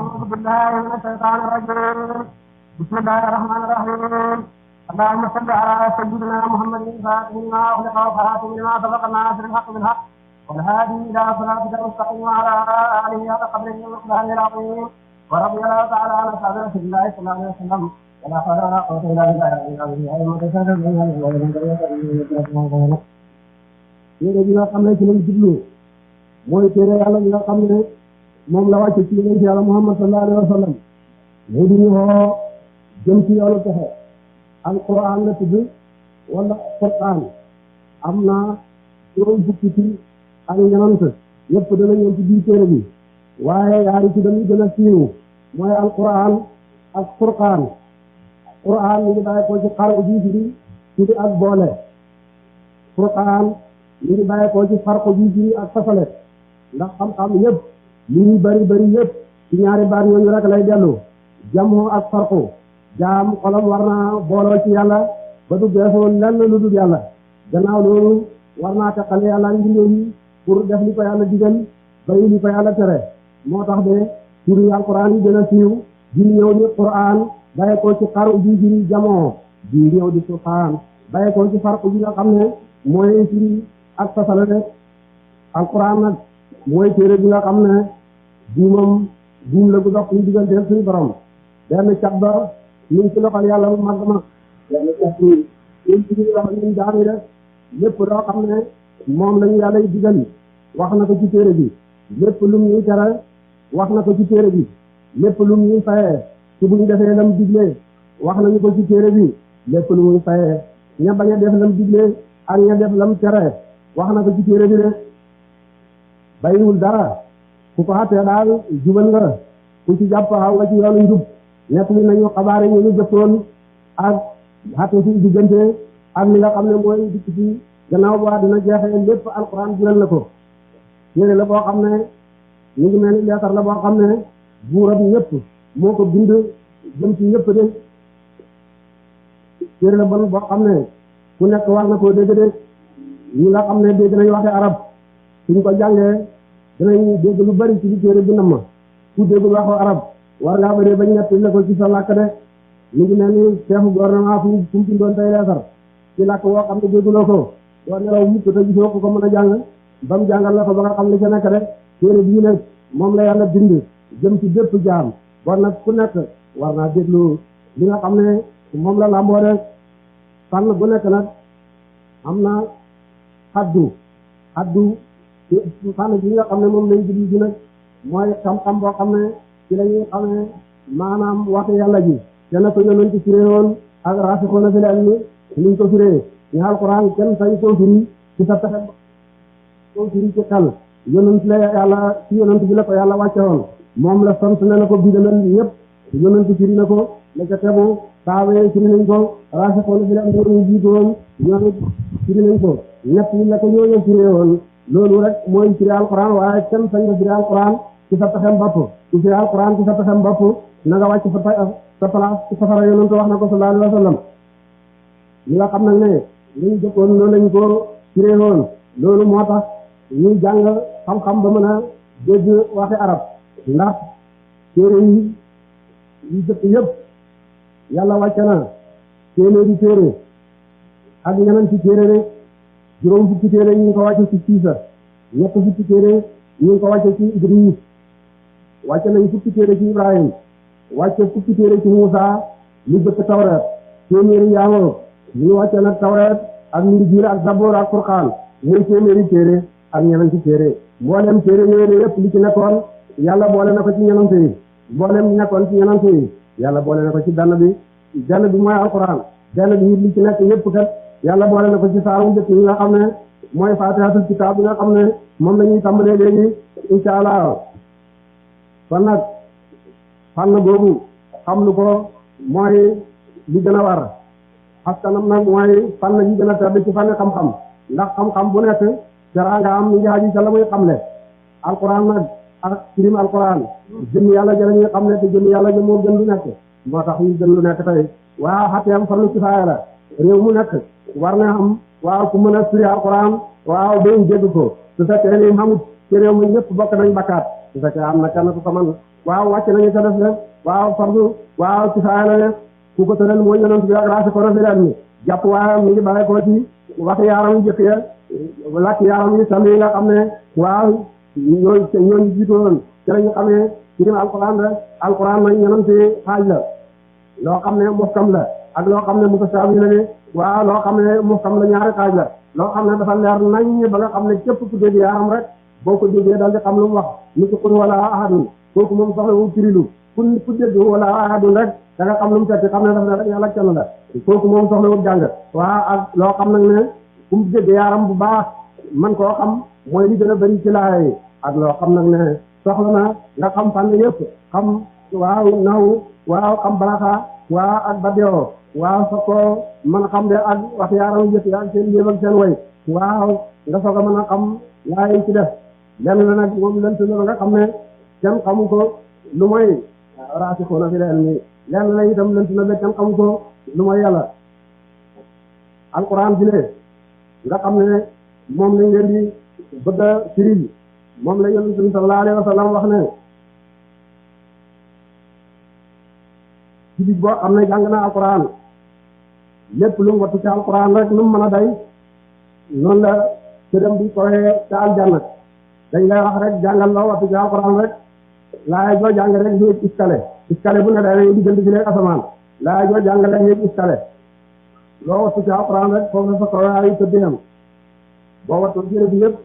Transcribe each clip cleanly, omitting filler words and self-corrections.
أعوذ بالله من الشيطان الرجيم بسم الله الرحمن الرحيم اللهم صل على سيدنا محمد الفاتح لما أغلق وخاتم لما سبق ناصر الحق بالحق والهادي إلى صراطك المستقيم وعلى آله حق قدره ومقداره العظيم ورضي الله تعالى عن أصحاب رسول الله صلى الله عليه وسلم ولا حول ولا قوة إلا بالله téere bi nga xam ne ci lañ jublu mooy téere yàlla bi nga xam ne moom la wàcce ci yonent yàlla Muhammad sallallahu alayhi wa sallam mu di ñu xoo jëm ci yoonu texe alquran la tudd wala Qur'an am na juróom fukki ci ak ñenant yëpp dana ñëw ci biir téere bi waaye yaari ci dañuy gën a siiw mooy alquran ak Furqaan Qur'an ñu ngi bàyyi ko ci xar ji firi tuddi ak boole Furqaan ñu ngi bàyyi ko ci farko ji firi ak fasale ndax xam-xam yëpp li ñu bari bari yëpp ci ñaari baat ñooñu rek lay dellu jamoo ak farqu jaam xolam war naa booloo ci yàlla ba du geesoo lenn lu dul yàlla gannaaw loolu war naa teqale yàlla mbindéef yi pour def li ko yàlla digal bàyyi li ko yàlla tere moo tax de turi alquran yi gën a siiw di ñëw ni Qur'an bàyyi ko ci xaru ji firi jamoo di ñëw di Furqaan bàyyi ko ci farqu bi nga xam ne mooy firi ak fasale rek alquran nag mooy téere bi nga xam ne buumam buum la gu dox suñu diggante suñu borom benn cat ba ñu ngi ci loxol yàlla bu mag ma benn cat bi ñu ngi ci loxol ñun jaam yi rek lépp loo xam ne moom lañu yàlla y digal wax na ko ci téere bi lépp lum ñuy tere wax na ko ci téere bi lépp lum ñuy fayee ci buñ defee lam diglee wax nañu ko ci téere bi lépp lu muy fayee ña bañ a def lam diglee ak ña def lam tere wax na ko ci téere bi de bàyyiwul dara ku ko xattee daal jubal nga ku ci jàpp xaw nga ci yoonu njub nekk li nañu xabaar yi ñu jëppoon ak xatte si diggante ak li nga xam ne mooy dikk ci gannaaw bu dina jeexee lépp alquran jural na ko téere la boo xam ne ñu ngi mel ni leetar la boo xam ne buurab ñëpp moo ko bind jëm ci ñëpp de téere la bon boo xam ne ku nekk war na koo dégg de ñi nga xam ne dégg nañ waxe arab suñ ko jàngee danañ dégg lu bari ci li téere bi nam ma ku déggul waxu arab war ngaa bëree bañ ñett la ko ci sa làkk de ñu ngi mel ni chefu gouvernement fu mu bindoon tey leetar ci làkk woo xam ne dégguloo ko doo nelaw mukk te gisoo ko mën a jàng ba mu jàngal la ko ba nga xam ne ca nekk de téere bii nag moom la yàlla bind jëm ci bépp jaam bon nag ku nekk war naa déglu li nga xam ne moom la làmboo de fànn bu nekk nag am na xaddu fànn bi nga xam ne moom lañ jublu ji nag mooy xam-xam boo xam ne ci la ñuy xamee maanaam waxi yàlla ji te na ko yonent firee woon ak raasixuuna fil ilmi niñ ko firee ñu alquran kenn sañ koo firi ci sa pexe koo firi ci xel yonent la yàlla ci yonent bi la ko yàlla wàcce woon moom la sant ne na ko bidalal ñëpp yonent firi na ko la ca tegu saawee firi nañ ko raasixuuna fil ilmi ñu jiitu woon ñoom it firi nañ ko ñett yi la ko ñooñu firee woon loolu rek mooy firi alquran waaye kenn sañ nga firi alquran ci sa pexem bopp ci firi alquran ci sa pexem bopp na nga wàcc sa place ci safara yonent wax na ko sallallahu alayhi wa sallam ñi nga xam nag ne liñ jëkkoon loolu lañ ko firee woon loolu moo tax ñuy jàng xam-xam ba mën a dégg waxi arab ndax téere yi jëkk yëpp yàlla wàcce na téeméeri téere ak ñeneen ci téere rek juróom fukki téere ñu ngi ko wàcce ci Siisa ñett fukki téere ñu ngi ko wàcce ci Idris wàcce nañ fukki téere ci Ibrahim wàcce fukki téere ci Muusa lu jëkk Tawreet téeméeri yaangoo ñu wàcce nag Tawreet ak Injiil ak Zaboor ak Furqaan muy téeméeri téere ak ñenenti téere mboolem téere yooyu yëpp li ci nekkoon yàlla boole na ko ci ñenante yi mboolem li nekkoon ci ñenante yi yàlla boole na ko ci benn bi mooy alquran benn bi li ci nekk yëpp kat yàlla boole na ko ci saaru njëkk yi nga xam ne mooy faatihatul kitaab bi nga xam ne moom la ñuy tàmbalee léegi insha allah kon nag fànn boobu xam lu ko mooy li gën a war askanam nag mooy fànn yi gën a tedd ci fànn xam-xam ndax xam-xam bu nekk dara nga am mi ngi aju ca la muy xamle alquran nag ak firim alquran jëm yàlla jëla ñuy xam ne te jëm yàlla jëm moo gën lu nekk moo tax ñu gën lu nekk tey waaw xateem farlu kifaaya la réew mu nekk war na am waaw ku mën a firi alquran waaw dañ dégg ko su fekkee ni xamut ci réew mi ñëpp bokk nañ bakkaat su fekkee am na kenn ku ko man waaw wàcc nañu ca def rek waaw fardu waaw ci saa la ne ku ko tëral mooy yonent bi ak raasi ko na fi mi jàpp waaye mi ngi bàyyi ko ci wax yaaram yu jëkk ya làkk yaaram yu sàmm yi nga xam ne waaw ñooñu jiitoon ci la ñu xamee ci dim alquran rek alquran nag ñenanti xaaj la loo xam ne muhkam la ak loo xam ne mutasaabi la ne waaw loo xam ne muhkam la ñaari xaaj la loo xam ne dafa leer nañ ba nga xam ne képp ku dégg yaaram rek boo ko déggee daal di xam lu mu wax ni ci qul wala ahadun kooku moom soxla wu firilu ku dégg wala ahadun rek da nga xam lu mu fekk xam ne dafa ne rek yàlla kenn la kooku moom soxla wu jàng waaw ak loo xam nag ne ku mu dégg yaaram bu baax man koo xam mooy li gën a bëri ci laay ak loo xam nag ne soxla na nga xam fànn yëpp xam waaw naw waaw xam balaxa waaw ak badeo waaw sa ko mën a xam de ak wax yaaram yëpp ak seen yëpp ak seen way waaw nga soog a mën a xam laay ci def lenn la nag moom lënt la nga xam ne kenn xamu ko lu mooy raasixuuna fil ilmi lenn la itam lënt na ba kenn xamu ko lu mooy yàlla alquran bi ne nga xam ne moom lañ leen di bëgg a firi moom la yonent bi sallallahu alayhi wa sallam wax ne jullit boo xam ne jàng na alquran lépp lu mu wattu ci alquran rek lu mu mën a day noonu la këram bi koyee ca aljanna dañ lay wax rek jàngal loo wattu ci alquran rek laay joo jàng rek yéeg iskale bu ne day diggante ci léegi asamaan laay joo jàng rek yéeg iskale loo wattu ci alquran rek foofu sa koyaayu tëddinam boo wattu jërë bi yëpp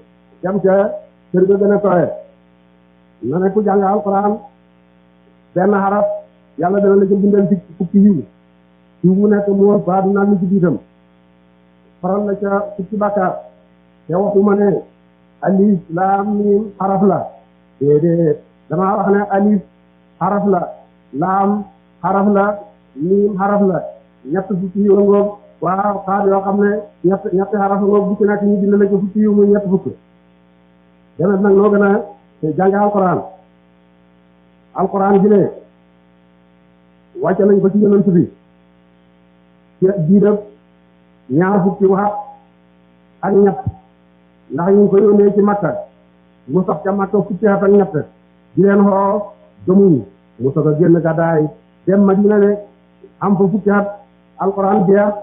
dem ca kër ga gën a koyee na ne ku jàng alquran benn xaraf yàlla dana la ca bindal ci fukki yiw yiw mu nekk mu war fa dina li ci biitam faral la ca fukki bàkkaar te waxuma ne alif laam miim xaraf la déedéet damaa wax ne alif xaraf la laam xaraf la miim xaraf la ñett fukki yiw ngoog waaw xaar yoo xam ne ñetti xaraf ngoog bu ci nekk ñu dina la ca fukki yiw muy ñett fukk demet nag noo gën a jàng alquran ji ne wàcce nañ ko ci yonent bi ci diirab ñaar fukki waxat ak ñett ndax ñu ngi ko yónnee ci Makka mu sax ca Makka fukki at ak ñett di leen xoo gëmuñ mu soog a génn gàddaay dem Madina ne am fa fukki at alquran jeex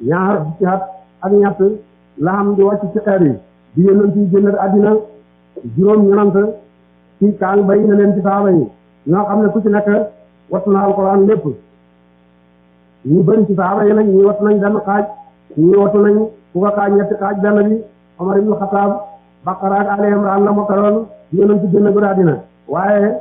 ñaar fukki at ak ñett la xam di wàcc ci xeer yi di yonent yi génn àddina juróom-ñenant ci kaan bay na leen ci saaba yi ñoo xam ne ku ci nekk wattu na alquran lépp ñu bëri ci saaba yi nag ñi wattu nañ benn xaaj ñi wattu nañ ku ko xaaj ñetti xaaj benn bi Omar ibn Khattab Baqara ak Ali Imran la mokkaloon yonent ci génn guddi àddina waaye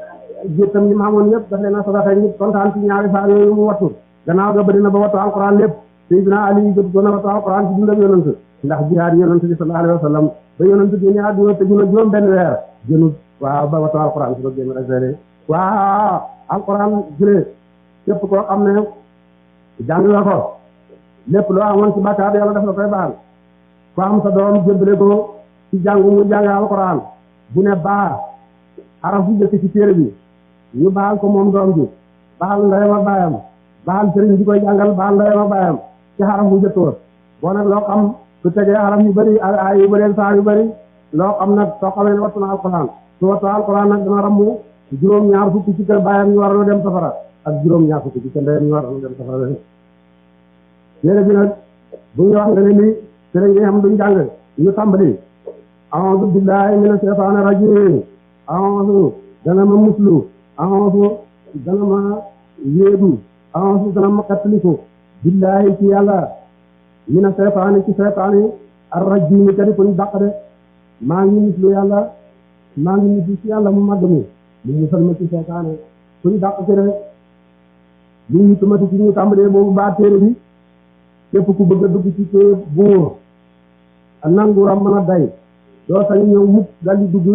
jéttam ñi maamoon ñëpp daf leen a sadaxe ñu kontaan ci ñaari saar yooyu mu wattu gannaaw ga bëri na ba wattu alquran lépp Sayyidina Ali jot doon na wattu alquran ci dundam yonent ndax jihaad yonent bi sallallahu alayhi wa sallam ba yonent génne àddina te gën a juróom benn weer gënut waaw ba wattu alquran su ko génn rek waaw alquran jëlee képp koo xam ne jàng nga ko lépp loo amoon ci bàkkaar yàlla def la koy baal ko am sa doom jébbale ko ci jàngu mu jàng alquran bu ne baa xaraf bu jëkk ci téere bi ñu baal ko moom doom ji baal ndeyam ak baayam baal sëriñ bi koy jàngal baal ndeyam ak baayam ci xaraf bu jëkk boo nag loo xam su tegee xaraf yu bëri ak ay yu bëri saa yu bëri loo xam nag soo xamee ne wattu na alquran su wattu alquran nag dana rammu juróom-ñaar fukki ci kër baayam ñu war a dem safara ak juróom-ñaar fukki ci kër ndeyam ñu war a dem safara téere bi nag bu ñu wax nga ne ni sëriñ yi xam duñ jàng ñu tàmbali a'uuzu billahi mina shaytaani rajiim a'uuzu dana ma muslu a'uuzu dana ma yéedu a'uuzu dana ma kattaliku billahi ci yàlla mina shaytaani ci shaytaani ar-rajiim kadi kuñ dàq de maa ngi muslu yàlla maa ngi muslu ci yàlla mu màgg mi mu musal ma ci shaytaani kuñ dàq ci rek li ñu tumati ci ñu tàmbalee boobu baa téere bi képp ku bëgg a dugg ci téere buur a nanguram mën a day doo sañ ñëw mukk dal di dugg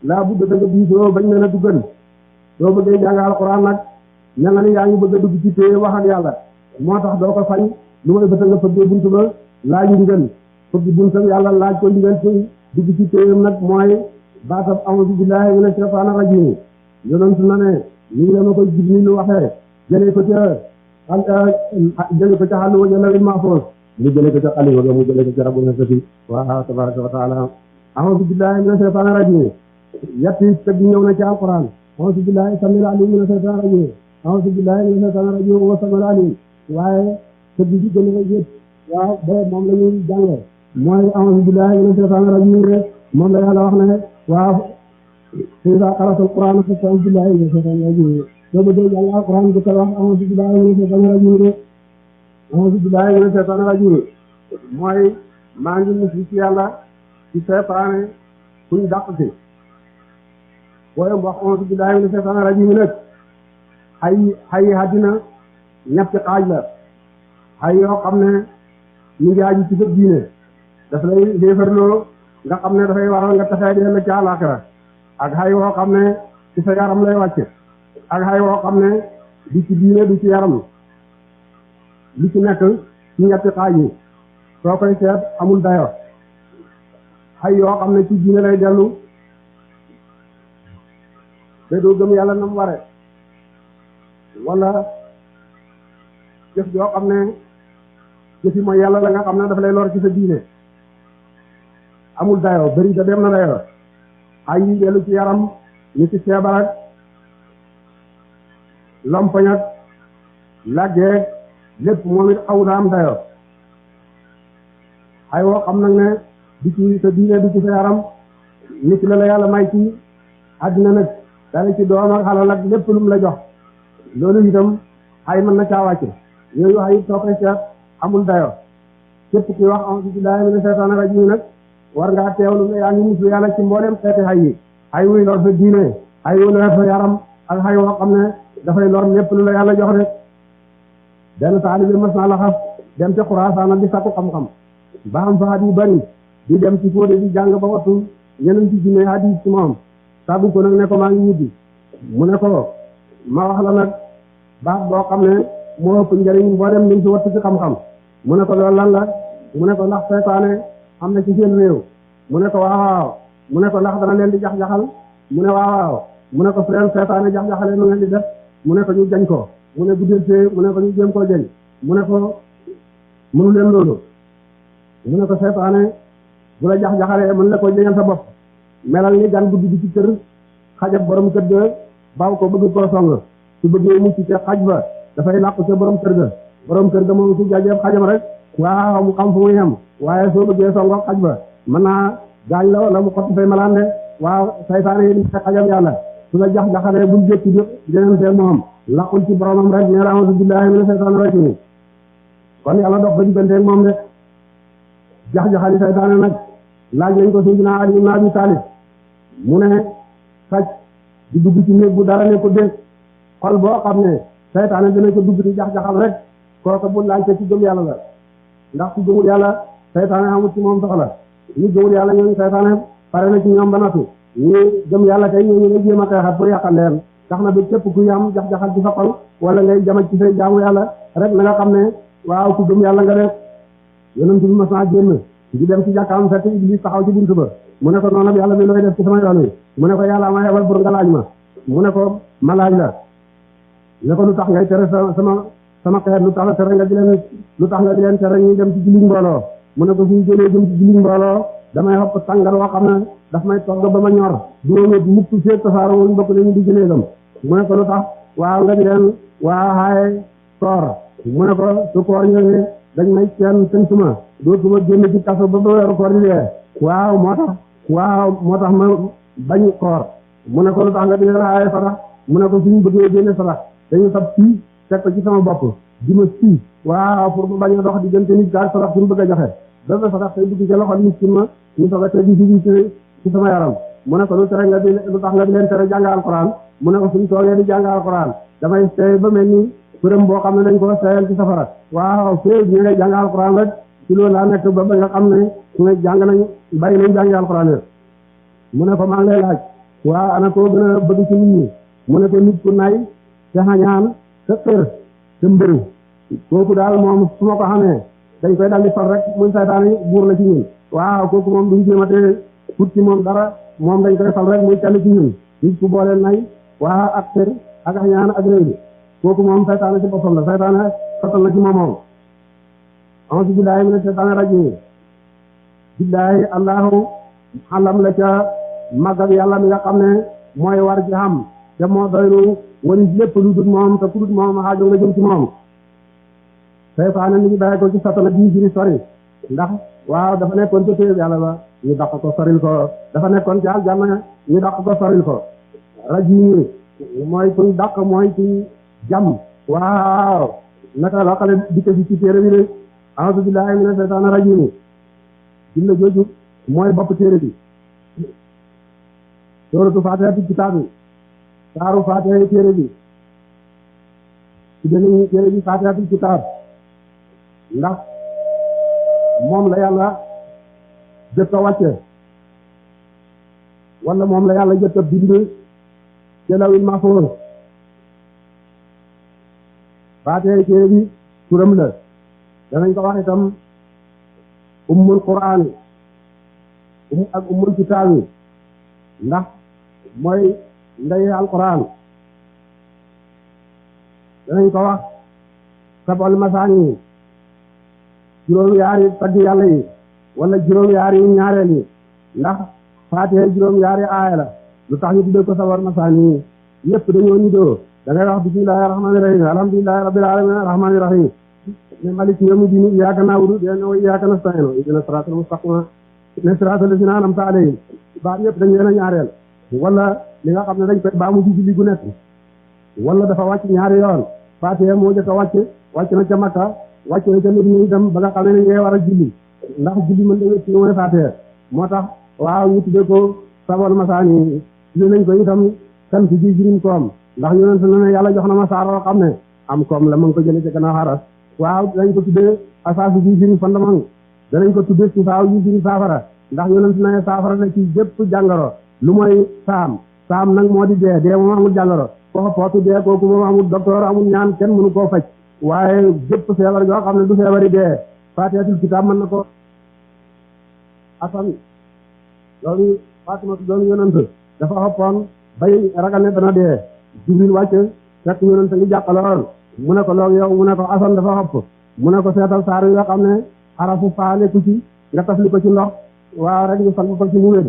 laa budda da nga diisoo bañ mën a duggal soo bëggee jàng alxuraan nag ña nga ne yaa ngi bëgg a dugg ci téere wax ak yàlla moo tax doo ko sañ lu may bëta nga fëggee buntu ba laaju ndigal fëgg buntam yàlla laaj ko ndigal ci dugg ci téeram nag mooy baatab a'uuzu billaahi mina shaytaani rajiim yonent na ne ñu ngi leen ko Jibriil waxee jëlee ko ca xàll wa lawhil mahfuus mu jëlee ko ca xalima ga mu jëlee ko ca rabbul izzati wa tabaraka wa taala a'uuzu billahi mina shaytaani rajiim yetti tëgg ñëw na ci alquran a'uuzu billahi samil alim mina shaytaani rajim a'uuzu billahi mina shaytaani rajim wa samil alim waaye tëgg ci gën a yëpp waaw ba moom la ñuy jànge mooy a'uuzu billahi mina shaytaani rajim rek moom la yàlla wax ne waaw iza qara'ta alquran fasta'idh billahi mina shaytaani rajim soo bëggee jàng alquran bu ko wax a'uuzu billahi mina shaytaani rajim rek a'uuzu billahi mina shaytaani rajim mooy maa ngi mucc ci yàlla ci seytaane kuñ dàq ci booy wax a'uuzu billahi mina shaytaani rajim nag xay àddina ñetti xaaj la xay yoo xam ne ñu ngi aju ci sa diine daf lay xéefarloo nga xam ne dafay waral nga taxee di ëllëg ci àllaaxira ak xay woo xam ne ci sa yaram lay wàcce ak xay woo xam ne du ci diine du ci yaram li ci nekk ci ñetti xaaj yi soo koy seet amul dayo xay yoo xam ne ci diine lay dellu te doo gëm yàlla nam ware wala jëf joo xam ne jëfi mooy yàlla la nga xam ne dafa lay lor ci sa diine amul dayo bëri da dem na dayo ay yi dellu ci yaram ni ci feebar ak lompoñ ak laggeeg lépp moom it xaw na am dayo ay woo xam nag ne di ci sa diine di ci sa yaram nit la yàlla may ci àddina nag dale ci doom ak xalal ak lépp lu mu la jox loolu itam ay mën na caa wàcce yooyu ay soo koy seet amul dayo képp ki wax a'uuzu billaahi mina shaytaani rajiim nag war ngaa teewlu ne yaa ngi muslu yàlla ci mboolem xeeti xay yi ay wuy lor sa diine ay wuy lor sa yaram ak xay woo xam ne dafay lor lépp lu la yàlla jox rek benn taalibe mas naa la xas dem ca Xuraasaan di sakku xam-xam ba am fa hadiis bari di dem ci fóode di jàng ba wattu yeneen ci junne hadiis ci moom sabu ko nag ne ko maa ngi ñibbi mu ne ko ma wax la nag baax boo xam ne moo ëpp njëriñ boo dem liñ ci wattu ci xam-xam mu ne ko loolu lan la mu ne ko ndax seytaane am na ci seen réew mu ne ko waaw mu ne ko ndax dana leen di jax-jaxal mu ne waaw mu ne ko su leen seytaane jax-jaxalee nu ngeen di def mu ne ko ñu jañ ko mu ne guddeel see mu ne ko ñu jéem koo jañ mu ne ko mënu leen loolu mu ne ko seytaane bu la jax-jaxalee mën la ko jañal sa bopp melal ni gan guddi gi ci kër xajab borom kër ga baaw ko bëgg koo song su bëggee mucc ca xaj ba dafay làqu ca borom kër ga moom su jajeb xajam rek waaw mu xam fu muy yem waaye soo bëggee songo xaj ba mën naa gaañ la wala mu xotti fay malaan de waaw saytaane yi sa xajam yàlla su la jax-jaxalee bul jékki di jeneen moom laqul ci boromam rek nee a'uuzu billaahi mina saytaani rajiim kon yàlla dox ba digganteeg moom de jax-jaxali saytaane nag laaj nañ ko Sayyidina Ali ibn Abi Talib mu ne sàcc di dugg ci néeg bu dara ne ko dégg xol boo xam ne saytaane dina ko dugg di jax-jaxal rek kooku bu laajte ci gëm yàlla la ndax ci gëmul yàlla saytaane amul ci moom soxla ñu gëmul yàlla ñooñu saytaane pare na ci ñoom ba natu ñu gëm yàlla kay ñooñu nga jéem a xeexat pour yàqal leen tax na ba képp ku yam jax-jaxal ci sa xol wala ngay jamaj ci say jaamu yàlla rek na nga xam ne waaw ku gëm yàlla nga def yonent bi mas naa génn di dem ci jàkkaam fekk Iblis taxaw ci buntu ba mu ne ko noonu yàlla bi looy def ci sama yoon wi mu ne ko yàlla ma yebal pour nga laaj ma mu ne ko ma laaj la ne ko lu tax ngay tere sama xeet lu tax nga tere nga di leen lu tax nga di leen tere ñuy dem ci julli mbooloo mu ne ko suñu jëlee jëm ci julli mbooloo damay xopp tàngal woo xam ne daf may togg ba ma ñor juróomi mukk feeg tasaaro wuñ bokk nañu di jëneegam mu ne ko lu tax waaw nga di leen waa xaaye koor mu ne ko su koor ñëwee dañ may seen suma dootuma génn ci kaso ba weeru koor di dee waaw moo tax ma bañ koor mu ne ko lu tax nga di leen xaaye sarax mu ne ko suñu bëggee génne sarax dañu sab fii teg ko ci sama bopp di ma sii waaw pour ma bañ a dox diggante nit gaal sarax suñu bëgg a joxe dafa sarax tey dugg ci loxo nit ma ñu soog a teg ci sama yaram mu ne ko lu tax nga di leen tere jàng alxuraan mu ne ko suñu toogee di jàng alxuraan damay seey ba mel ni përëm boo xam ne dañ ko seeyal ci safara waaw fee ñu ngay jàng alxuraan rek ci loolu laa nekk ba nga xam ne su nga jàng nañ bàyyi nañ jàngi alxuraan mu ne ko maa ngi lay laaj waaw ana koo gën a bëgg ci nit ñi mu ne ko nit ku nay te xañaan te xër te mbëru kooku daal moom su ma ko xamee dañ koy daldi fal rek muy saytaane buur la ci ñun waaw kooku moom duñ jéematee pour ci moom dara moom dañ koy fal rek muy kenn ci ñun nit ku boole nay waaw ak xër ak xañaan ak réy kooku moom saytaane ci boppam la saytaane fatal na ci moom a'uuzu billaahi mina shaytaani rajiim billaahi allahu alam la ca màggal yàlla mi nga xam ne mooy war ci xam te moo doylu wari lépp lu dul moom te ku dul moom xaajo nga jëm ci moom seytaane mi ngi bàyyi ko ci satana bii firi sori ndax waaw dafa nekkoon ca téeb yàlla ba ñu daq ko soril ko dafa nekkoon ci aljanna ñu daq ko soril ko rajim mooy kuñ daq mooy kuñ jam waaw naka la xale dikke fi ci téere bi de a'uuzu billahi mina seytaani rajim jumla jooju mooy bopp téere bi sooratu faatihatul kitaab bi saaru faatiha téere bi ci deni téere bi faatihatul kitaab ndax moom la yàlla jëkk a wàcce wala moom la yàlla jëkk a bind ci lawhul mahfuus faatiha téere bi turam la danañ ko wax itam ummul qur'aan ak ummul kitaab ndax mooy ndey alquran danañ ko wax sab'ul masaani juróom yaari tagg yàlla yi wala juróom yaari ñaareel yi ndax faatiha juróom yaari aaya la lu tax ñu tuddee ko sab'ul masaani yëpp dañoo nidoo da ngay wax bismillahi rahmaani rahim alhamdulillahi rabbil alamin rahmaani rahim ne maliki yawmi diin iyyaka na'budu wa iyyaka nasta'iin ihdina siraatal mustaqiim ne siraatal laziina an'amta alayhim baat yëpp dañ leen a ñaareel wala li nga xam ne dañ koy baamu ci julli gu nekk wala dafa wàcc ñaari yoon faatiha moo jëkk a wàcc na ca Makka wàcc na ca Madina itam ba nga xam ne ngay war a julli ndax julli mën da wécc mooy faatiha moo tax waaw ñu tuddee ko sab'ul masaani tudde nañ ko itam kan ci ji jirim koom ndax yonent na ne yàlla jox na ma saaroo xam ne am koom la ma ngi ko jëlee ca gannaaw xaras waaw danañ ko tuddee asaasu ji jirim fondement danañ ko tuddee sifaaw ji jirim saafara ndax yonent na ne saafara la ci bépp jàngoro lu mooy saam nag moo di dee moom amul jàngoro ko pootu dee kooku moom amul docteur amul ñaan kenn mënu koo faj waaye bépp feebar yoo xam ne du feebari dee faatihatul kitaab mën na ko asan loolu Faatimatu doon yonent dafa xoppoon bay ragal ne dana dee Jibril wàcc fekk yonent ngi jàqaloon mu ne ko loolu yow mu ne ko asan dafa xopp mu ne ko seetal saar yi nga xam ne xarafu faa nekku ci nga tafli ko ci ndox waaw rek ñu fal ko ci mu wér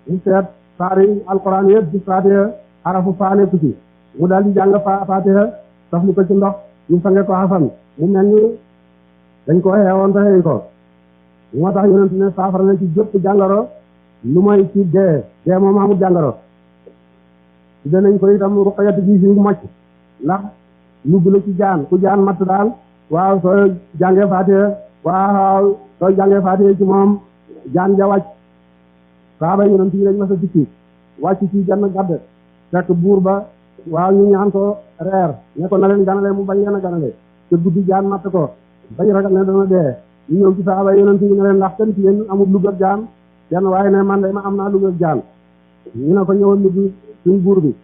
mu seet saar yi alquran yëpp ci faatiha xarafu faa nekku ci mu daal di jàng faatiha tafli ko ci ndox ñu sange ko xasan mu mel ni dañ ko xeewoon te xëy ko moo tax yonent ne saafara na ci jëpp jàngoro lu mooy ci dee moom amul jàngoro danañ ko itam ruqayatu ji fi mocc ndax lugg la ci jaan ku jaan matt daal waaw soo jàngee faatiha waaw soo jàngee faatiha ci moom jaan ja wàcc saaba yonent yi dañ ma sa dikki wàcc ci jann gàdd fekk buur ba waaw ñu ñaan ko reer ne ko na leen ganale mu bañ leen a ganale te guddi jaan matt ko bañ ragal ne dana dee ñu ñëw ci saaba yonent yi ne leen ndax kenn ci yéen amul lugg ak jaan kenn waaye ne man de ma am naa lugg ak jaan ñu ne ko ñëwal lugg suñ buur bi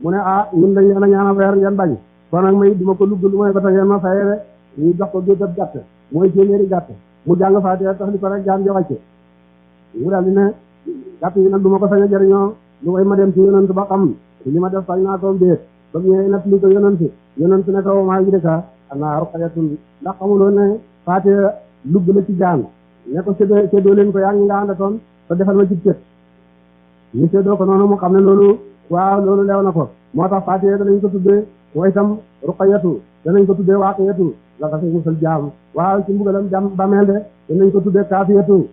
mu ne ñun dañ leen a ñaan a weer ngeen bañ kon nag may duma ko lugg lu may ko te ngeen ma fayee de ñu jox ko gétt ab gàtt mooy téeméeri gàtt mu jàng faatiha tax li ko rek jaan ja wàcce mu daal di ne gàtt yi nag du ma ko sañ a jëriñoo lu way ma dem ci yonent ba xam li ma def sañ naa ko déet ba mu ñëwee nag li ko yonent ne ko maa ngi dëkka ana ruqayatun ndax xamuloo ne faatiha lugg la ci jaan ne ko séddoo leen ko yaa ngi nga àndatoon te defal ma ci cët ñu séddoo ko noonu mu xam ne loolu waaw loolu leew na ko moo tax faatiha danañ ko tuddee way itam ruqayatu danañ ko tuddee waaqiyatu la ko fi musal jaam waaw ci mbugalam jàmm bameel de danañ ko tuddee kaafiyatu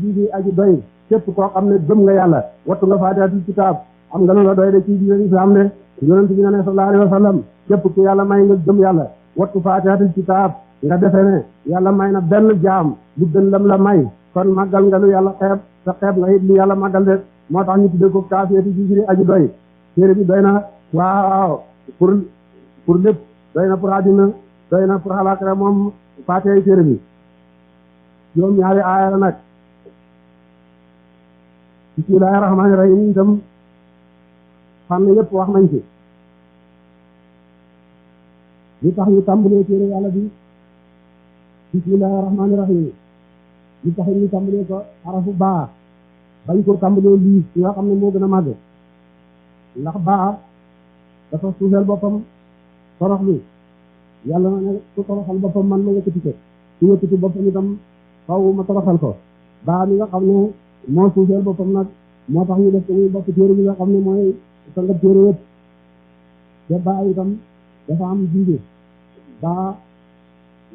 ji bi aji doy képp koo xam ne gëm nga yàlla wattu nga faatihatul kitaab am nga loola doy de ci diine islam de yonent bi ne sallallahu alayhi wa sallam képp ku yàlla may nga gëm yàlla wattu faatihatul kitaab nga defe ne yàlla may na benn jaam lu gën lam la may kon màggal nga lu yàlla xeeb te xeeb nga it lu yàlla màggal de moo tax ñu tuddee ko kaafiyatu ji bi aji doy téere bi doy na waaw pour lépp doy na pour àddina doy na pour xalaakare moom faatiha téere bi juróom ñaari aaya la nag bismillaahi rahmaani rahiim itam fànn yëpp wax nañ ci li tax ñu tàmbalee téere yàlla bi bismillaahi rahmaani rahiim li tax ñu tàmbalee ko xarafu baa bañ ko tàmbalee lii ci nga xam ne moo gën a màgg ndax baa dafa suufeel boppam toroxlu yàlla na ne ku toroxal boppam man ma yëkkati ko su yëkkati boppam itam xaw ma toroxal ko baa mi nga xam ne moo suufeel boppam nag moo tax ñu def ko muy bopp téere bi nga xam ne mooy sanga téere yëpp te baa itam dafa am junge baa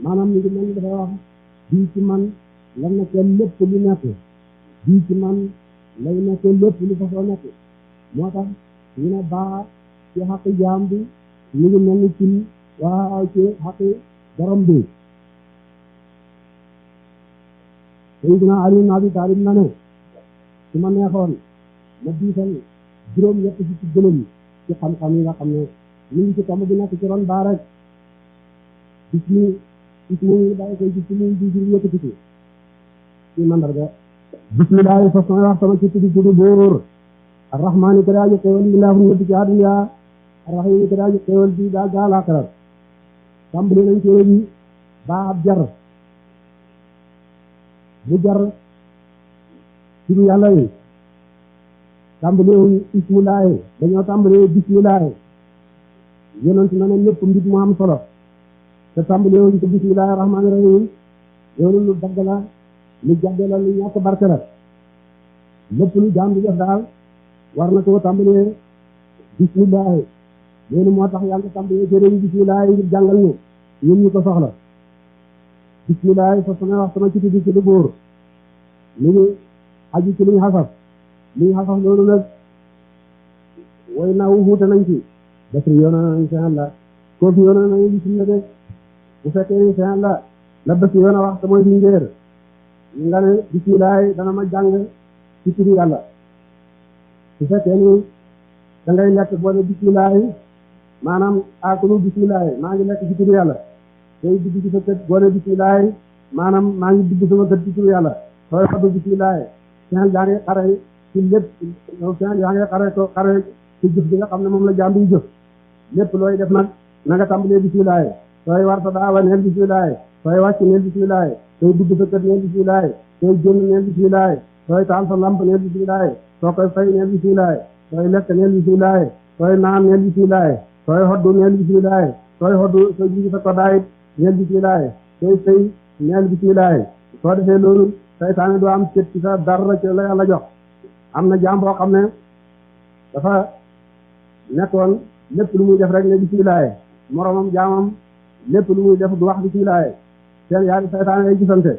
maanaam ñu ngi mel ni dafay wax bii ci man la nekkee lépp lu nekk bii ci man lay nekkee lépp lu fa soo nekk moo tax ñu ne baa ci xaqi jaam bi ñu ngi mel ni ci waaw ci xaqi borom bi Sayyidina Ali ibn Abi Talib na ne su ma neexoon ma diisal juróom-ñett ci gëlëm ci xam-xam yi nga xam ne ñu ngi ci tomb bi nekk ci ron baa rek gis ni bàyyi koy gis ni di yëkkati ci mandarga bismillah fa sama wax sama ci tuddi buur arrahmaani ka daaji xewal bi laa fu ñëpp ci àdduna arrahim ka daaji xewal bi daa gaal aaxirat tàmbali nañ téere bi baa ab jar bu jar turu yàlla yi tàmbalee ismulaahi dañoo tàmbalee bismilaahi yonent na ne ñëpp mbir mu am solo te tàmbalee wuñ ko bismillaahi rahmaani rahiim loolu lu dagg la lu jàdde la lu ñàkk barke la lépp lu jaam di def daal war na koo tàmbalee bismillaahi loolu moo tax yàlla tàmbalee téere bi bismillaahi ngir jàngal ñu ñun ñu ko soxla bismillaahi fa sama wax sama ci tuddi ci lu góor lu ñu aju ci luñ xasaf loolu nag way naaw wuute nañ ci basri yoona nañ seen Allah koofi yoona nañu bismillah de bu fekkee ni seen Allah la basri yoona wax te mooy di ngéer nga ne bismillaahi dana ma jàng ci turu yàlla su fekkee ni da ngay lekk boo ne bismillaahi maanaam akulu bismillaahi maa ngi lekk ci turu yàlla tey dugg ci sa kër boo ne bismillaahi maanaam maa ngi dugg sama kër ci turu yàlla sooy xaddu bismillaahi seen yaa ngi xare ci lépp seen yaa ngi xare ci jëf bi nga xam ne moom la jaam bi jëf lépp looy def nag na nga tàmbalee bismillaahi sooy war sa daawa neel bismillaahi sooy wàcc neel bismillaahi sooy dugg sa kër neel bismillaahi sooy génn neel bismillaahi sooy taal sa lamp neel bismillaahi soo koy fay neel bismillaahi sooy lekk neel bismillaahi sooy naan neel bismillaahi sooy hoddu neel bismillaahi sooy jigi sa koddaayit neel bismillaahi sooy sëy neel bismillaahi soo defee loolu saytaane doo am cët ci sa dara ci la yàlla jox am na jaam boo xam ne dafa nekkoon lépp lu muy def rek ne bismillaahi moromam jaamam lépp lu muy def du wax bismillaahi seen yaari saytaane ay gisante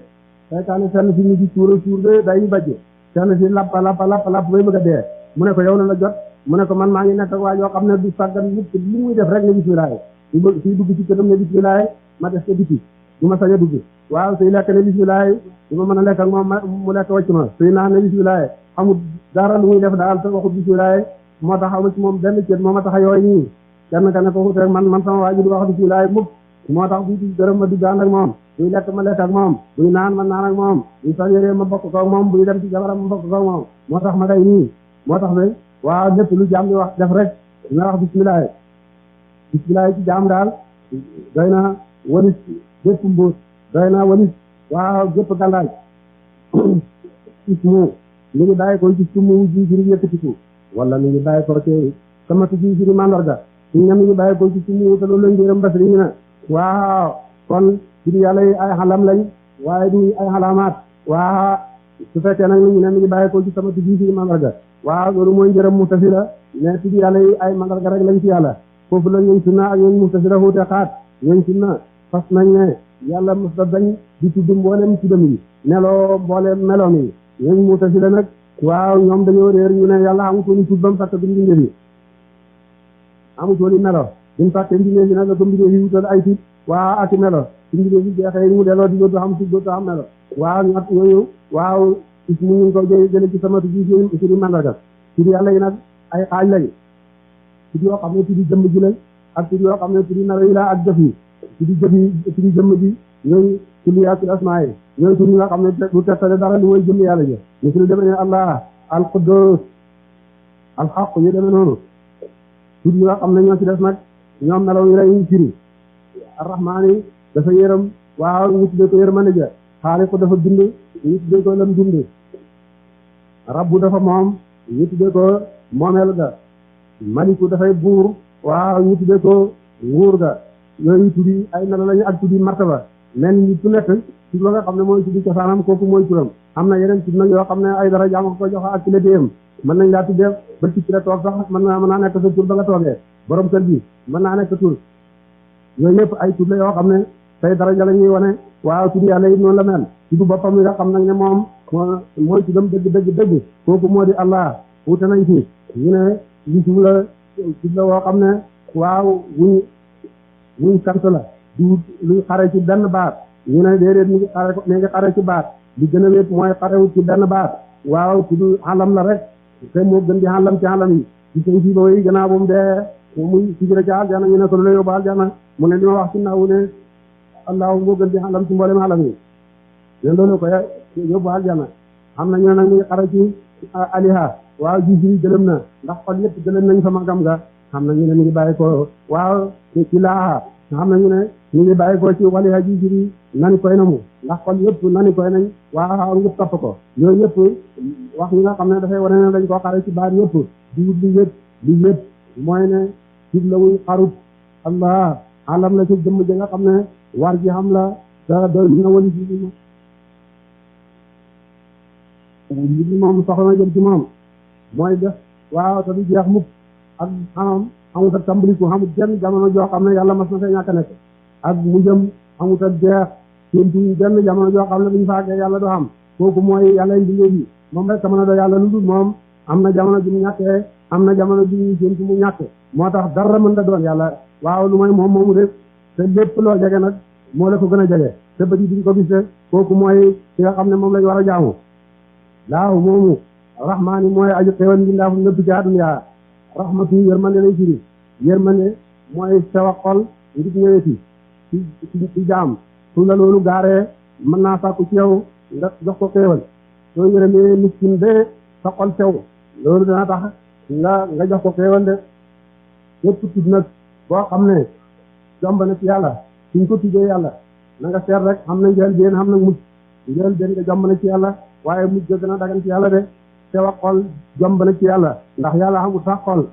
saytaane fenn si ñu di suur de day bajj fenn si lapp bay bëgg a dee mu ne ko yow na la jot mu ne ko man maa ngi nekk ak waa yoo xam ne du sàggan lépp lu muy def rek ne bismillaahi suy dugg ci këram ne bismillaahi ma def ko biti du ma sañ a dugg waaw suy lekk ne bismillaahi du ma mën a lekk ak moom mu lekk wacc ma suy naan ne bismillaahi xamul dara lu muy def daal te waxut bismillaahi moo tax xamul ci moom benn cët moo ma tax a yooyu ñii kenn ka ne ko xut rek man sama waa ji du wax bismillaahi mukk moo tax bu gërëm ma dugg ànd ak moom buy lekk ma lekk ak moom buy naan ma naan ak moom buy sol yére ma bokk koog moom buy dem ci jabaram ma bokk koog moom moo tax ma day nii moo tax ba waaw lépp lu jaam di wax def rek dina wax bismillaahi ci jaam daal doy na walis gépp mbuus doy na walis waaw gépp gàllaaj ismu li ñu bàyyi ko ci sumu ji jiri yëkkatiku wala mi ngi bàyyi ko ci samatu ji jiri mandarga suñ ne mi ngi bàyyi ko ci sumu te loolu lañ jërëm basri ñu ne waaw kon jiri yàlla yi ay xalam lañ waaye du ay xalamaat waaw su fekkee nag ñu ne mi ngi bàyyi ko ci samatu ji jiri mandarga waaw loolu mooy njërëm mutasila mais jiri yàlla yi ay mandarga rek lañ ci yàlla foofu la ñooñ sunna ak ñooñ mutasila xuute xaat ñooñ sunna fas nañ ne yàlla mos da dañ di tudd mboolem tuddam yi meloo mboolem meloom yi ñooñ mutasila nag waaw ñoom dañoo réer ñu ne yàlla amutooni tudd ba mu sàkk bi mbindeef yi amutooni melo bi mu sàkkee mbindeef yi nag la ko mbindeef yi wutal ay tudd waaw ak melo ci mbindeef yi jeexee mu delloo di dootu xam tudd dootu xam melo waaw ñett ñooñu waaw mu ñu ko jële ci samatu ji suri mandarga tudd yàlla yi nag ay xaaj lañ tudd yoo xam ne tudd jëmm ji lañ ak tudd yoo xam ne tudd melo yi la ak jëf yi tudd jëmm ji ñooñu tudd yaa tudd asmaa yi ñooñu tudd nga xam ne du tettale dara lu mooy jëmm yàlla ji ñu tudd demee ne allah al quddus al xaq yu demee noonu tudd nga xam ne ñoo ci des nag ñoom melaw yi lay firi arrahmaan yi dafa yërëm waaw ñu tuddee ko yërmande ja xaaliqu dafa bind ñu tuddee ko lam bind rabbu dafa moom ñu tuddee ko moomeel ga maliku dafay buur waaw ñu tuddee ko nguur ga yooyu tuddi ay melo lañu ak tuddi martaba men nit ku nekk ci la nga xam ne mooy tuddi cosaanam kooku mooy turam am na yeneen tudd nag yoo xam ne ay dara jaam ko jox ak ci la déem mën nañ laa tuddee ba ci la toog sax mën naa nekk sa tur ba nga toogee borom kër gi mën naa nekk tur yooyu yëpp ay tudd la yoo xam ne tey daraja la ñuy wane waaw tudd yàlla yi noonu la mel tudd boppam yi nga xam nag ne moom mooy tuddam dëgg kooku moo di Allah wute nañ ci ñu ne li tudd la woo xam ne waaw wuñ sant la du luñ xare ci benn baat ñu ne déedéet mi ngi xare ci baat li gën a wéet mooy xarewut ci benn baat waaw tudd xalam la rek te moo gën di xalam ci xalam yi ci sëñ si ba yi gannaaw bu mu dee muy sigiré ci aljana ñu ne ko lu la yóbbu aljana mu ne li ma wax ci naawu ne allahu moo gën di xalam ci mboolem xalam yi len loolu ko yóbbu aljana xam na ñu ne nag mi ngi xare ci aliha waaw jisiri gëlëm na ndax xol yëpp gëlëm nañ fa magam nga xam na ñu ne mi ngi bàyyi ko waaw ci laaha xam na ñu ne ñu ngi bàyyi ko ci waliha jisiri nani koy na mu ndax xol yëpp nani koy nañ waaw ngëp topp ko yooyu yëpp wax yi nga xam ne dafay wane ne dañ koo xare ci baat yëpp diwut li yëpp mooy ne jib la wuy xarut allah alam la ci jëmm ji nga xam ne war ji xam la da doy na wali si li moom soxla na jëm ci moom mooy def waaw te du jeex mukk ak xamam amut ak tambaliku xamut jenn jamono joo xam ne yàlla mas na fee ñàkk a nekk ak mu jëm amut ak jeex séntu benn jamono joo xam ne bu ñu faagee yàlla du xam kooku mooy yàlla mbindéef yi moom rek mën a do yàlla lu dul moom am na jamono ju mu ñàkkee am na jamono ju ñu séntu mu ñàkk moo tax dara mën da doon yàlla waaw lu mooy moom moomu def te lépp loo jege nag moo la ko gën a jege te bët yi duñ ko gis te kooku mooy ki nga xam ne moom lañ war a jaamu laaw moomu rahmaani mooy aju xéwal ngi ndaafu nëpp ci àdduna rahmatu yërmande lay firi yërmande mooy sewa xol ngir ñëweti ci jaam su la loolu gaaree mën naa sàkku ci yow nga jox ko xéwal soo yërëmee miskin de sa xol sew loolu dana tax nga jox ko xéwal de yëpp tudd nag boo xam ne jomb na ci yàlla suñ ko tuddee yàlla na nga seet rek xam na njël benn xam na mujj njël benn nga jomb na ci yàlla waaye mujj gën a dagan ci yàlla de sewa xol jomb na ci yàlla ndax yàlla xamul sax xol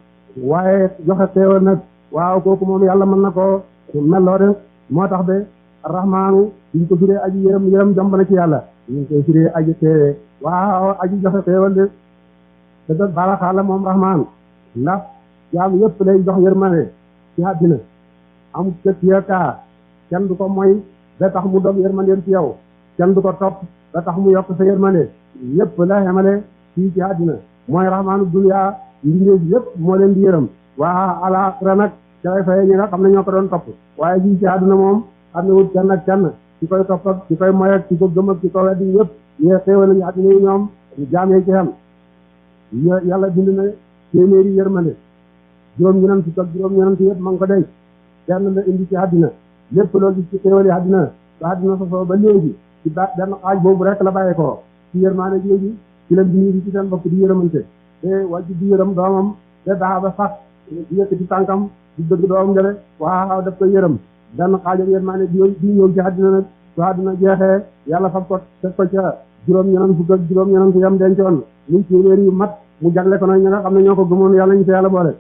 waaye joxe xéewal nag waaw kooku moom yàlla mën na ko melloo de moo tax de rahmaanu duñ ko firee aji yërëm jomb na ci yàlla ñu koy firee aji teewee waaw aji joxe xéewal de te da baraxaa la moom rahmaan ndax jaam yëpp lay jox yërmande ci àddina amul kët yëkkaa kenn du ko moy da tax mu dog yërmandeem ci yow kenn du ko topp da tax mu yokk sa yërmande yëpp la xemale fii ci àddina mooy rahmaanu dunya mbindeef yëpp moo leen di yërëm waa alaaxira nag cay faye ñi nga xam ne ñoo ko doon topp waaye fii ci àdduna moom xam ne wut kenn ak kenn ci koy topp ak ci koy moy ak ci ko gëm ak ci ko weddi yëpp ñee xéewal nañu àddina yi ñoom jaamee ci xam yàlla bind na téeméeri yërmande juróom-ñeneen fukk ak juróom-ñeneen yëpp ma ngi ko denc kenn la indi ci àddina lépp loo gis ci xéewal yi àddina ba àddina sosoo ba léegi ci benn xaaj boobu rek la bàyyee ko ci yërmaane léegi ci la binir yi ci seen bopp di yërëmante te wàjju di yërëm doomam te daa ba sax di yëkkati tànkam di dëgg doomam jële waaw daf koy yërëm benn xaaj ak yërmaane di ñëw ci àddina nag su àddina jeexee yàlla fab ko teg ko ca juróom-ñeneen fukk ak juróom-ñeneen yam dencoon muy téeméer yu mat mu jagle ko nag ñi nga xam ne ñoo ko gëmoon yàlla ñu te yàlla boole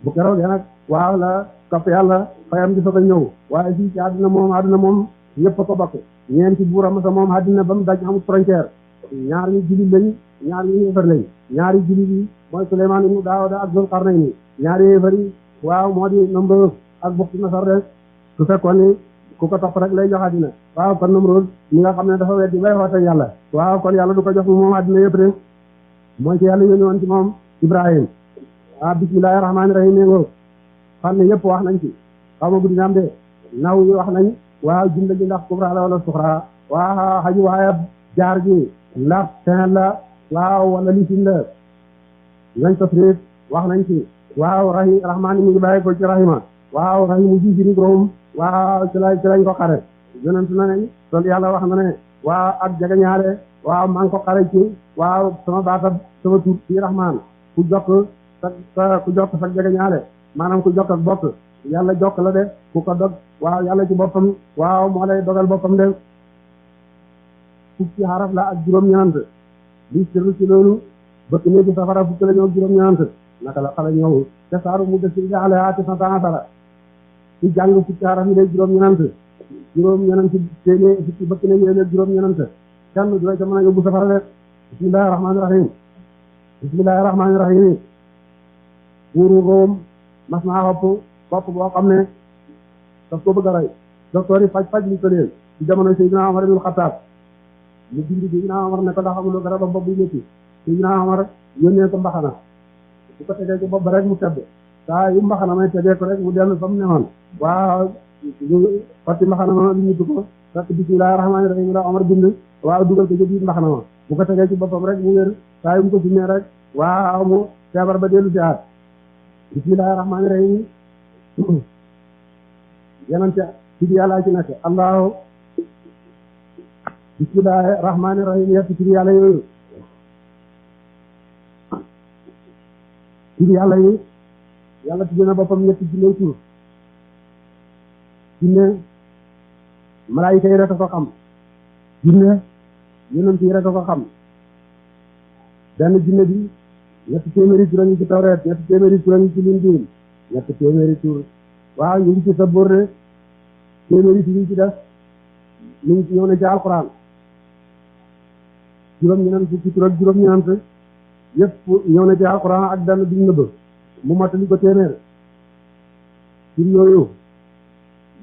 bu keroogee nag waaw la topp yàlla fayam di fa ko ñëw waaye fii ci àddina moom ñëpp a ko bokk ñeenti buuram sa moom àddina ba mu daj amul frontière ñaar ñu jullit lañ ñaar ñu yéefar lañ ñaari jullit yi mooy Suleymaan ibnu Daawuda ak Zulqarnayni ñaari yéefar yi waaw moo di Namruud ak Buxti Nasar de su fekkoon ni ku ko topp rek lay jox àddina waaw kon Namruud mi nga xam ne dafa weddi bay xoote yàlla waaw kon yàlla du ko jox moom àddina yëpp de mooy ci yàlla yónni woon ci moom Ibrahim bismillaahi rahmaani rahiim ngoo xam ne yëpp wax nañ ci xaw ma guddi naam de naw yi wax nañ waaw jumla ji ndax kubra la wala suxra waaw xaju waaye jaar ji ndax fin la waaw wala lisin la lañ tasrif wax nañ ci waaw rahmaan mi ngi bàyyi ko ci rahima waaw rahimu ji jiri room waaw ci lañ ko xare yonent na ne loolu yàlla wax na ne waaw ak jagañaale waaw maa ngi ko xare ci waaw sama baatab sama tur ci rahmaan ku jokk sa jagañaale maanaam ku jokk ak bokk yàlla jokk la de ku ko dog waaw yàlla ci boppam waaw moo lay dogal boppam de fukki xaraf la ak juróom-ñeent li sirru ci loolu bëkk ne bi safara fukki la ñëw juróom-ñeent naka la xale ñëw te saaru mu def ci jaale ati santansara ci jàng fukki xaraf yi lay juróom-ñeent juróom-ñenant téeméer fukki bëkk na yéen ak juróom-ñenant kenn du la ca mën a yóbbu safara de bismillahi rahmaani rahim bismillahi rahmaani rahim buuru Room mas naa xopp bopp boo xam ne daf ko bëgg a rey docteur yi faj li ko leen ci jamono Seydina Omar ibn Khattab mu bindi Seydina Omar ne ko ndax amuloo garab bopp bu métti Seydina Omar yónnee ko mbaxana bu ko tegee ci bopp ba rek mu tedd saa yu mbaxana may tegee ko rek mu dellu fa mu newoon waaw fatti mbaxana ma li ñu ko fekk bismillahi rahmaani rahim la Omar bind waaw dugal ko ci biir mbaxana ma bu ko tegee ci boppam rek mu wér saa yu mu ko simmee rek waaw mu feebar ba dellu si aat bismillahi rahmaani rahim yenante ci yàlla ci nekk allahu bismillahi rahmaani rahim yett ci yàlla yooyu ci yàlla yi yàlla tudd na boppam ñetti junne tur junne malaayika yi rek a ko xam junne yonent yi rek a ko xam benn junne bi ñetti téeméeri tur a ngi ci tawreet ñetti téeméeri tur a ngi ci lindiin ñetti téeméeri tur waaw ñu ngi ci sabóor de téeméeri tur yi ci def ñu ngi ñëw na ci alquran juróom-ñenant fukki tur ak juróom-ñenant yëpp ñëw na ci alquran ak benn duñ nëbb mu matali ko téeméer tur yooyu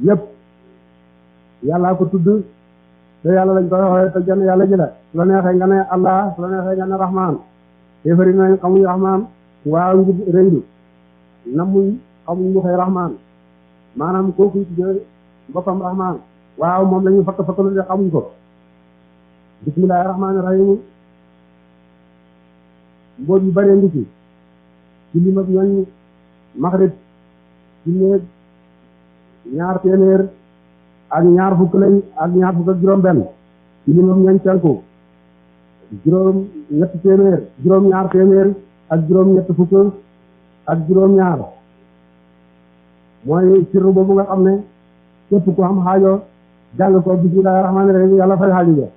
yëpp yàllaa ko tudd te yàlla lañ koy waxee te jenn yàlla ji la su la neexee nga ne allah su la neexee nga ne rahman téefari nañ xamuñ rahman waaw ngir rëylu namuñ xamuñ lu xëy rahman maanaam kooku tuddee boppam rahman waaw moom la ñu fakk de xamuñ ko bismillahi rahmaani rahim mbóot yu bëree ngi ci lim ak ñooñ maghrib ci néeg ñaar téeméer ak ñaar fukk lañ ak ñaar fukk ak juróom benn ci lim ak ñooñ tenku juróom ñetti téeméer juróom ñaar téeméer ak juróom ñett fukk ak juróom ñaar mooy sirru boobu nga xam ne képp ku am xaajo jàng ko bismillahi rahmaani rahim yàlla fay xaajo ja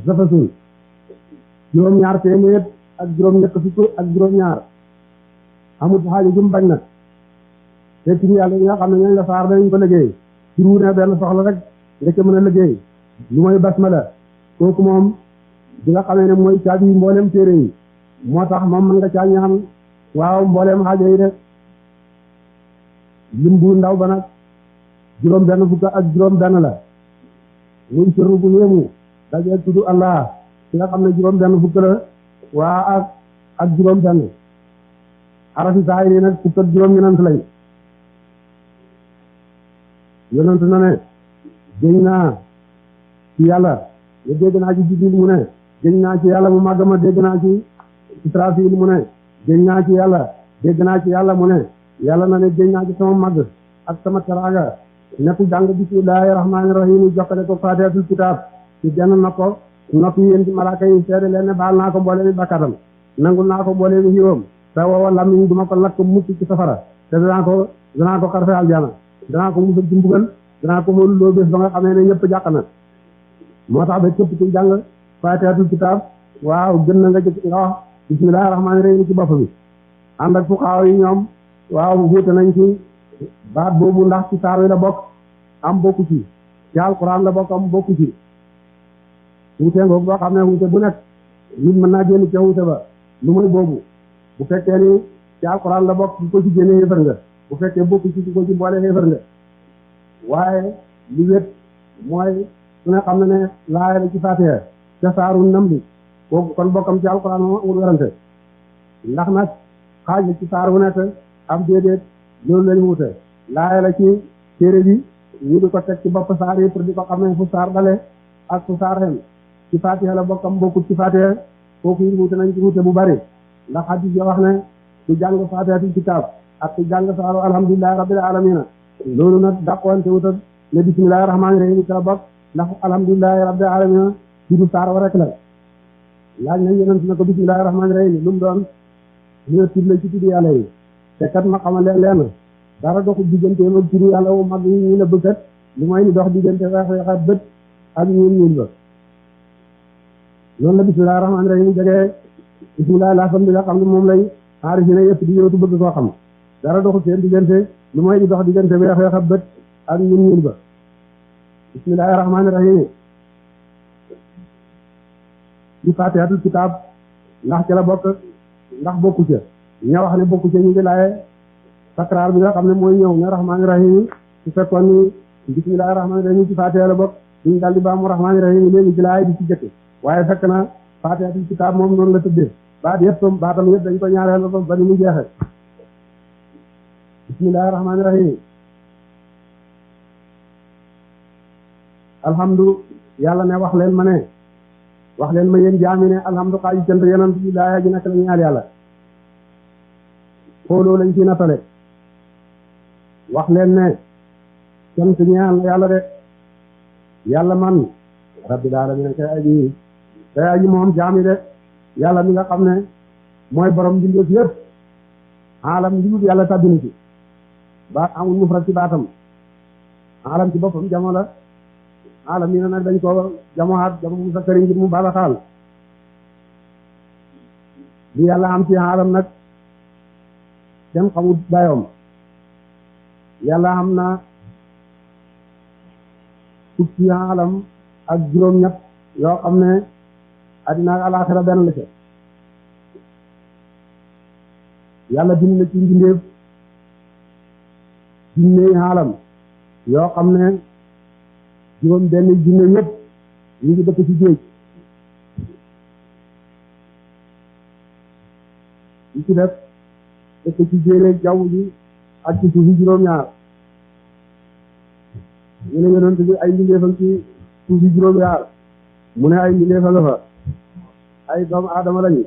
dafa suñ juróom ñaar téeméer ak juróom ñett fukk ak juróom ñaar amut xaajo jum bañ nag te ci yàlla yi nga xam ne ñooñu la saar dañ ko liggéey ci wu ne benn soxla rek nga ca mën a liggéey lu mooy basmala kooku moom di nga xamee ne mooy caabi mboolem téere yi moo tax moom mën nga caa ñaan waaw mboolem xaajo yi de lim bu ndaw ba nag juróom benn fukk ak juróom benn la muy sirru bu yéemu dajee tudd allah ci nga xam ne juróom benn fukk la waa ak juróom benn arafi saayir yi nag fukk ak juróom ñenant lañ yonent na ne géñ naa ci yàlla ne dégg naa ci Jibril mu ne géñ naa ci yàlla mu màgg ma dégg naa ci Israfil mu ne géñ naa ci yàlla dégg naa ci yàlla mu ne yàlla na ne géñ naa ci sama màgg ak sama teraanga nekk jàng bismillahi rahmaani rahim jokkale ko faatihatul kitaab ci benn na ko noppi yéen ci malaaka yi seede leen ne baal naa ko mboole mi bakkatam nangul naa ko mboole mi xiiwam te woowa lamiñ duma ko lakk mucc ci safara te danaa ko xarfe aljana danaa ko musal ci mbugal danaa ko xool loo bés ba nga xamee ne ñëpp jàq na moo tax ba képp ku jàng faatihatul kitaab waaw gën na nga jëkk nga wax bismillahi rahmaani rahim ci bopp bi ànd ak fuqaaw yi ñoom waaw wuute nañ ci baat boobu ndax ci saar wi la bokk am bokku ci alquran la bokk am bokku ci wuute ngoog boo xam ne wuute bu nekk nit mën naa génn ca wuute ba lu muy boobu bu fekkee ni ci alquran la bokk ku ko ci génne xéefar nga bu fekkee bokku ci ku ko ci boole xéefar nga waaye li wét mooy su ne xam ne ne laaya la ci faatiha ca saaru Naml kooku kon bokkam ci alquran moom amul werante ndax nag xaaj la ci saar wu nekk am déedéet loolu lañu wute laaya la ci téere bi ñu di ko teg ci bopp saar yi pour di ko xam ne fu saar dale ak fu saar xem ci faatiha la bokkam bokkut ci faatiha kooku yi wute nañ ci wute bu bari ndax hadis yo wax ne ku jàng faatihatul kitaab ak ku jàng saaru alhamdulillahi rabbil alamina loolu nag dàqwante wuta ne bismillahi rahmaani rahim ci la bokk ndax alhamdulillahi rabbil alamina ci du saar wa rek la laaj nañ yonent na ko bismillahi rahmaani rahim lu mu doon ñu ne tur la ci tuddi yàlla yi te kat ma xamal leen dara doxul diggante ma turu yàlla wu mag yi ñu ne bëggat lu mooy ni dox diggante weex bët ak ñuul ba noonu la bismillahi rahmaani rahim jegee bismillahi laa sam bi nga xam ne moom lay aarifi na yëpp di yootu bëgg koo xam dara doxul seen diggante lu mooy di dox diggante weex bët ak ñuul ba bismillahi rahmaani rahim di fatihatul kitab ndax ca la bokk ndax bokku ca ña wax ne bokku ca ñu ngi laaye sakraar bi nga xam ne mooy ñëw ne rahmaani rahim su fekkoon ni bismillahi rahmaani rahim ci fatiha la bokk duñ daldi baamu rahmaani rahim léegi ci laaye di ci jëkk waaye fekk na fatihatul kitab moom noonu la tëddee baatam yëpp dañ ko ñaareel ba ni mu jeexe bismillahi rahmaani rahim alhamdu yàlla ne wax leen ma yéen jaami ne alhamdu xaaji cant yonent bi laaya ji nekk la ñaal yàlla xooloo lañ ci nattale wax leen ne cant ñaal yàlla de yàlla man rabbil alamin kay aji moom jaami de yàlla mi nga xam ne mooy borom mbindeef yëpp alam njubut yàlla tàbbina ci baat amul mufrad ci baatam alam ci boppam jamo la alam yi nag dañ ko jamoxaat jamo mu sakkari ngir mu bala xaal li yàlla am ci alam nag kenn xamul dayoom yàlla am na fukki alam ak juróom-ñett yoo xam ne addina ak alaxira benn la ca yàlla bind na ci mbindeef jinne alam yoo xam ne juróom benn jinne yëpp ñu ngi dëkk ci géej yi ci def dëkk ci jéeréeg jaww ji ak ci suufi juróom-ñaar ñu ne yonent bi ay mbindeefam ci suufi juróom-ñaar mu ne ay mbindeefa nga fa ay doomu aadama lañu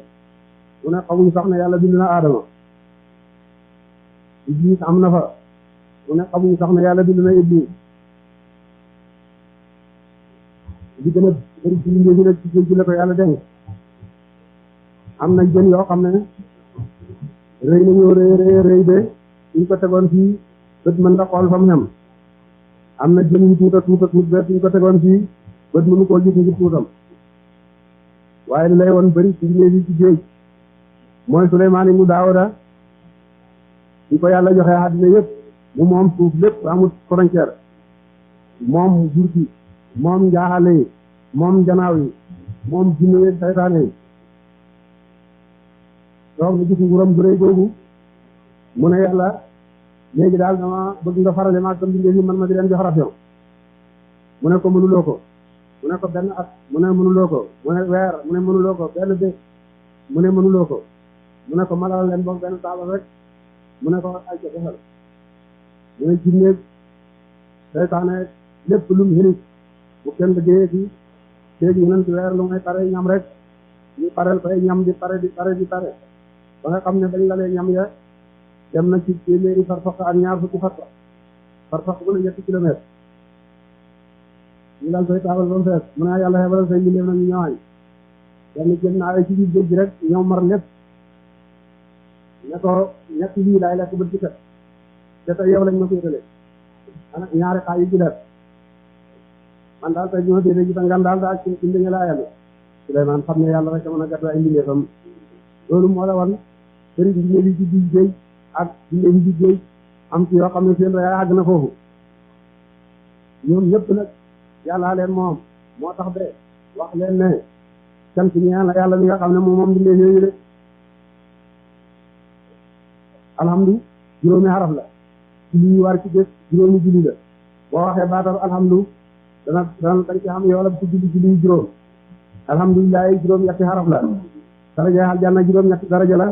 mu ne xamuñ sax ne yàlla bind na aadama iblis am na fa mu ne xamuñ sax ne yàlla bind na iblis li gën a bëri ci liggéey bi nag ci géej gi la ko yàlla denc am na jën yoo xam ne rëy nañoo rëy de suñ ko tegoon fii bët mën nga xool fa mu xem am na jën yu tuuta tuut ba suñ ko tegoon fii bët mënu koo gis ngir tuutam waaye li lay woon bëri ci liggéey bi ci géej mooy Suleymaan mu Daawuda di ko yàlla joxe àddina yëpp mu moom suuf lépp amul frontière moom jur gi moom njaaxale yi moom janaaw yi moom jinne yi saytaane yi donc ñu gis nguuram gu rëy googu mu ne yàlla léegi daal dama bëgg nga farale maag tam bindee fi man ma di leen jox ration mu ne ko mënuloo ko mu ne ko benn at mu ne mënuloo ko mu ne weer mu ne mënuloo ko benn bés mu ne mënuloo ko mu ne ko malal leen boog benn taabal rek mu ne ko ay ca defal mu ne jinne saytaane lépp lu mu xëri bu kenn liggéeyee ci léegi ñu ci weer lu may pare ñam rek ñu pareel fay ñam di pare ba nga xam ne dañ la lee ñam ya dem na ci téeméeri farsax ak ñaar fukki farsax bu ne ñetti kilomètre ñu daal koy taabal ba mu fees mu ne yàlla xebalal say mbindeef nag ñu ñëwaañ kenn jël naa ay ci biir géej gi rek ñëw mar lépp ne ko ñett lii laay lekk bët ci kat te tey yow lañ ma féetale ana ñaari xaaj yi ci def man daal tey ñoo déedéet gis nga daal daal ci mbéy laa yàlla Souleymane xam ne yàlla rek a mën a gàtt ay mbindeefam loolu moo la wan bëri mbindeef yi ci biir géej ak mbindeef yi ci géej am ci yoo xam ne seen rëyaay àgg na foofu ñoom ñëpp nag yàllaa leen moom moo tax de wax leen ne sant ñeel na yàlla mi nga xam ne moom mbindeef yooyu de alhamdu juróomi xaraf la julli yi war ci bés juróomi julli la boo waxee baatal alhamdu dana dañ ci xam yoolab ci julli juróom alhamdulilah juróom ñetti xaraf la daraja aljanna juróom ñetti daraja la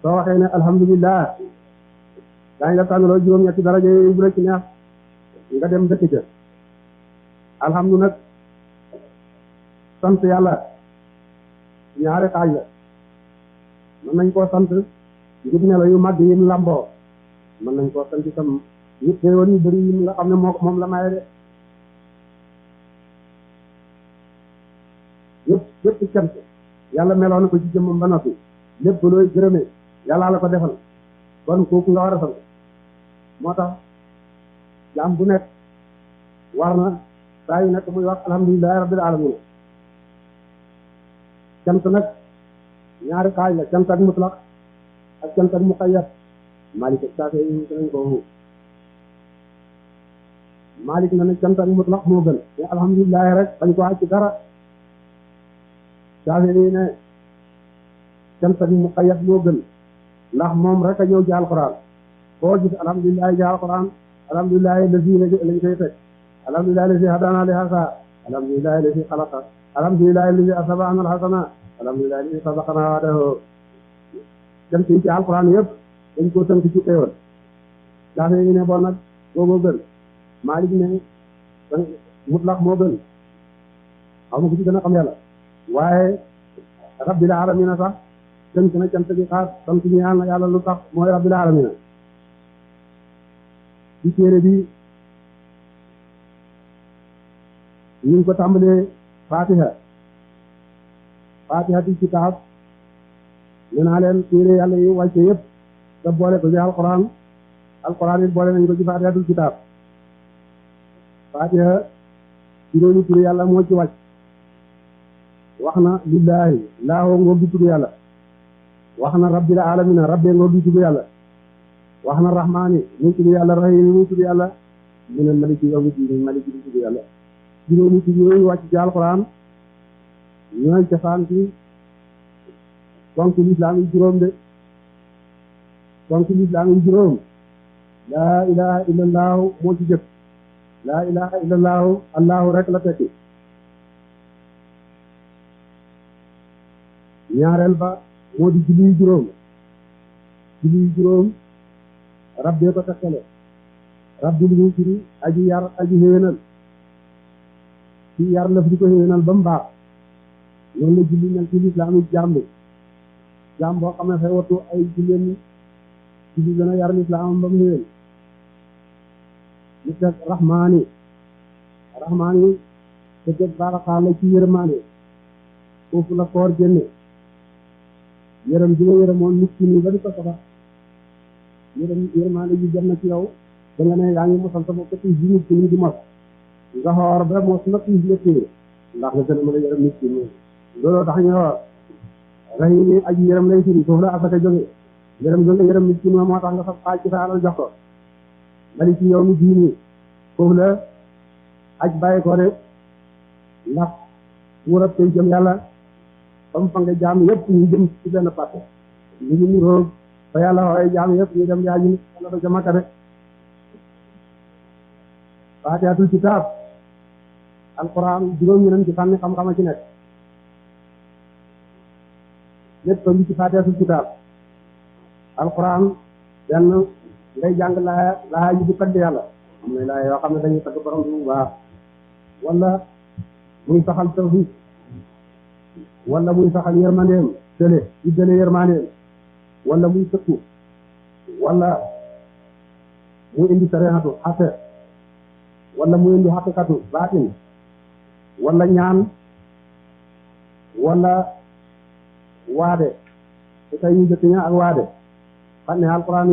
soo waxee ne alhamdulilah daañu la tànnaloo juróom ñetti daraja yooyu bu la ci neex nga dem dëkk ca alhamdu nag sant yàlla ñaari xaaj la mën nañ koo sant ngir ne la yu mag yi mu lamboo mën nañ koo sant itam yu xéewal yu bëri yi nga xam ne moom la maye de yëpp cant yàlla meloon na ko ci jëmmam ba noppi lépp looy gërëmee yàlla la ko defal kon kooku nga war a sant moo tax jaam bu nekk war na saa yu nekk muy wax alhamdulilahi rabbil alamin cant nag ñaari xaaj la cant ak mutlaq ak cant ak muqayyad Malik ak Saafi yi nañ ko Malik na ne cant ak mutlaq moo gën te alhamdulilah rek bañ ko àcc dara Shaafi'i ne cant ak muqayyad moo gën ndax moom rek a ñëw ci alquran foo gis alhamdulilah ci alquran alhamdulilah lazi lañ koy teg alhamdulilah lazi hadana li hasa alhamdulilah lazi xalaqa alhamdulilah lazi asaba an alhasana alhamdulilah lazi sabaqana wa'dahu cant yi ci alquran yëpp dañ koo tënk ci teewal Shaafi'i ne bon nag booboo gën Malik ne mutlaq moo gën xaw ma ko ci gën a xam yàlla waaye rabbil alamina sax tënk na cant gi xaar sant ñaan na yàlla lu tax mooy rabbil alamina ci téere bi ñu ngi ko tàmbalee fatiha ti kitaab nee naa leen téere yàlla yi wàcce yëpp te boole ko ci alquran it boole nañ ko ci fatihatul kitaab fatiha juróomi turu yàlla moo ci wàcc wax na lillahi laahoo ngoog di tudd yàlla wax na rabbil alamina rabbee ngoog di tudd yàlla wax na rahmaani muy tudd yàlla rahim muy tudd yàlla mu ne maliki yawmi diin maliki di tudd yàlla juróomi tudd yooyu wàcc ci alquran ñooy cosaan ci ponk lislaam yi juróom de ponk lislaam yi juróom laa ilaha illallahu moo ci jëkk laa ilaha illallahu allahu rek la tekki ñaareel ba moo di julli juróom rabbee ko tekkale rabbi li muy firi aji yar aji xéwénal ci yar lëf di ko xéwénal ba mu baax loolu la julli mel ci lislaam yi jaam boo xam ne fay wattu ay julleen julli gën a yar lislaam ba mu xéwén li teg rahmaani te teg baraxaa la ci yërmaane foofu la koor génne yërëm ji nga yërëmoon miskin yi ba di ko sabax yërmaane ji jëm na ci yow da nga ne yaa ngi mosal sa bopp ci miskin yi di mos nga xoor ba mos na tiis nga téye ndax nga gën a mën a yërëm miskin yi looloo tax ñu xoor rahim yi aji yërëm lay firi foofu la asaka jóge yërëm jóge yërëm miskin ma moo tax nga fab xaaj ci sa alal jox ko maliki yawmi diini foofu la aj bàyyi ko de ndax wurab tey jëm yàlla comme fa nga jaam yëpp ñu jëm ci benn pàtte ñu ngi niroog fa yàlla xooy jaam yëpp ñu dem yaa ñu yàlla ba ca Makka de faatihatul kitaab alquran juróom ñu nañ ci fànni xam-xama ci nekk lépp ko ngi ci faatihatul kitaab alquran benn ngay jàng laaya yi di tagg yàlla am na laaya yoo xam ne dañuy tagg borom bi bu baax wala muy saxal tawfiq wala muy saxal yërmandeem tële di dële yërmandeem wala muy sëkku wala muy indi sarihatu xate wala muy indi xaqiqatu baatin wala ñaan wala waade te tey ñu jëkk ña ak waade xam ne alquran